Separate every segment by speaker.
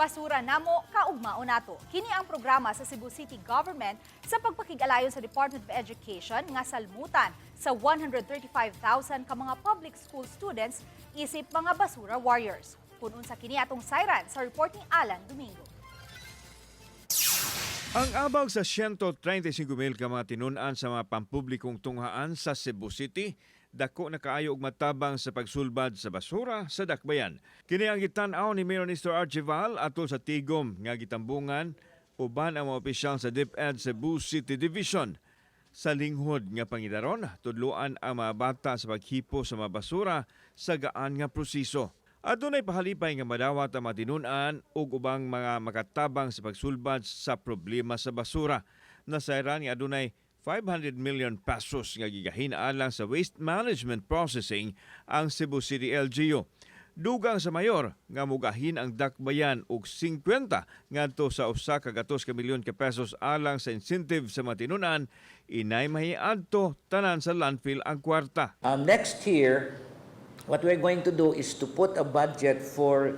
Speaker 1: Basura Namo, Kaugmao Nato. Kini ang programa sa Cebu City Government sa pagpakig-alayon sa Department of Education nga salmutan sa 135,000 ka mga public school students isip mga basura warriors. Kung unsa kini, atong sayran sa report ni Alan Domingo.
Speaker 2: Ang abag sa 135,000 ka mga tinun-an sa mga pampublikong tunghaan sa Cebu City dako na kaayo og matabang sa pagsulbad sa basura sa dakbayan. Kini ang gitan-aw ni Mayor Nestor Archival atol sa tigom nga gitambungan uban ang mga opisyal sa DepEd Cebu City Division. Sa linghod nga pangidaron, tudluan ang mga bata sa paghipo sa mga basura sa gaan nga proseso. Adunay pahalipay nga madawat ang mga tinun-an ug ubang mga makatabang sa pagsulbad sa problema sa basura. Nasayran nga adunay 500 million pesos nga gigahin alang sa waste management processing ang Cebu City LGU. Dugang sa mayor nga mugahin ang dakbayan og 50 ngadto sa 100 ka milyon ka pesos alang sa incentive sa mga tinun-an, inay mahiadto tanan sa landfill ang kwarta.
Speaker 3: Next year, what we're going to do is to put a budget for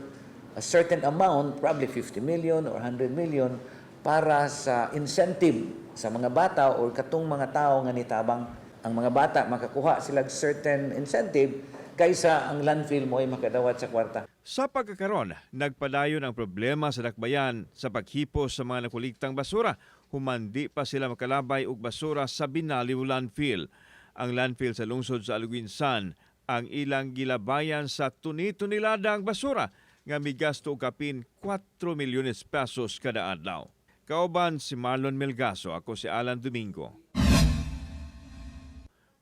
Speaker 3: a certain amount, probably 50 million or 100 million, para sa incentive sa mga bata or katong mga tao nga nitabang. Ang mga bata makakuha sila certain incentive kaysa ang landfill mo ay makadawat sa kwarta.
Speaker 2: Sa pagkakaron, nagpadayon ang problema sa dakbayan sa paghipo sa mga nakuliktang basura. Human di pa sila makalabay og basura sa Binaliw Landfill. Ang landfill sa lungsod sa Aloguinsan ang ilang gilabayan sa tuni-tuniladang basura nga migasto og kapin 4 milyones pesos kada adlaw. Kauban si Marlon Melgaso, ako si Alan Domingo.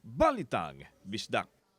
Speaker 2: Balitang Bisdak.